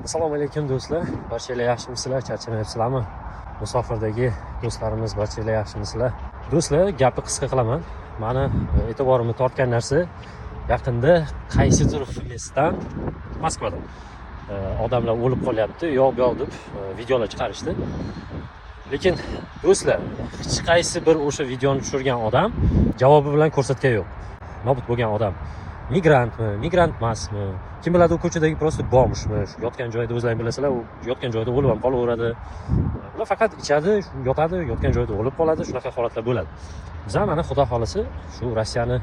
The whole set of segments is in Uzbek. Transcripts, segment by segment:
Assalomu alaykum, do'stlar. Barchalar yaxshimisizlar, charchamayapsizlarmi? Musofirdagi do'stlarimiz, barchalar yaxshimisizlar? Do'stlar, gapni qisqa qilaman. Mani e'tiborimni tortgan narsa, yaqinda qaysidir FMSdan, Moskvadan odamlar o'lib qolyapti, u yoq bu yoq deb videolar chiqarishdi. Lekin, do'stlar, hech qaysi bir o'sha videoni tushirgan odam javobi bilan ko'rsatgan yo'q. Nobud bo'lgan odam migrantmi, migrant emasmi, kim biladi, u ko'chadagi просто бомж mi? Shu yotgan joyida, o'zlaring bilasizlar, u yotgan joyida o'lib ham qolaveradi. Ular faqat ichadi, shu yotadi, yotgan joyida o'lib qoladi, shunaqa holatlar bo'ladi. Biz ham mana, xudo xohlasa, shu Rossiyani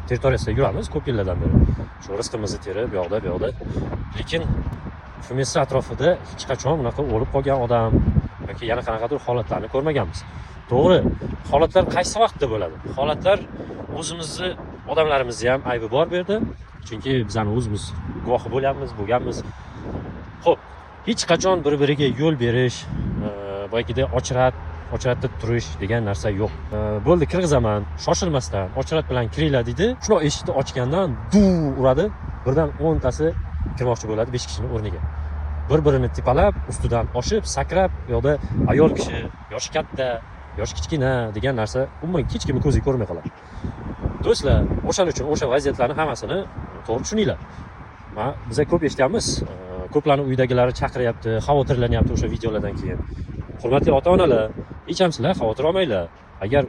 territoriyasida yuramiz ko'p yillardan beri, shu rizqimizni terib bu yoqda, bu yoqda. Lekin FMS atrofida hech qachon bunaqa o'lib qolgan odam yoki yana qanaqadir holatlarni ko'rmaganmiz. To'g'ri, holatlar qaysi vaqtda bo'ladi? Holatlar, o'zimizni odamlarimizni ham aybi bor bu yerda, chunki bizani o'zimiz guvohi bo'lyapmiz, bo'lganmiz. Ho'p, hech qachon bir biriga yo'l berish, boyagidek очередь da turish degan narsa yo'q. Bo'ldi, kirg'izaman, shoshilmasdan очередь bilan kiringlar deydi. Shundoq eshikni ochgandan duv uradi, birdan 10 tasi kirmoqchi bo'ladi besh kishini o'rniga, bir birini tepalab, ustidan oshib, sakrab. U yoqda ayol kishi, yoshi katta, yoshi kichkina degan narsa umuman hech kimni ko'ziga ko'rinmay qoladi, do'stlar. O'shaning uchun o'sha vaziyatlarni hammasini to'g'ri tushuninglar. Biza ko'p eshityapmiz, ko'plarni uydagilari chaqiryapti, xavotirlanyapti o'sha videolardan keyin. Hurmatli ota onalar, hech ham sizlar xavotir olmanglar. Agar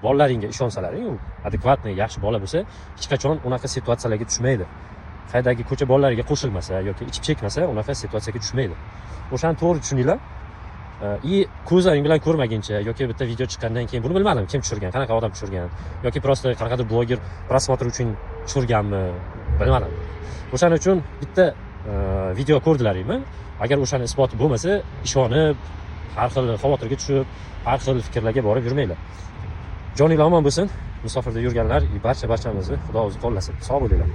bolalaringga ishonsalaring, u адекватный, yaxshi bola bo'lsa, hech qachon unaqa situatsiyalarga tushmaydi. Qaydagi ko'cha bolalariga qo'shilmasa yoki ichib chekmasa, unaqa situatsiyaga tushmaydi. O'shani to'g'ri tushuninglar. И ko'zlaring bilan ko'rmaguncha yoki bitta video chiqqandan keyin, buni bilmadim, kim tushirgan, qanaqa odam tushirgan yoki просто qanaqadir bloger просмотр uchun tushirganmi, bilmadim. O'shaning uchun bitta video ko'rdilaringmi, agar o'shani isboti bo'lmasa, ishonib, har xil xavotirga tushib, har xil fikrlarga borib yurmanglar. Joninglar omon bo'lsin, musofirda yurganlar, barcha barchamizni Xudo o'zi qo'llasin. Sog' bo'linglar.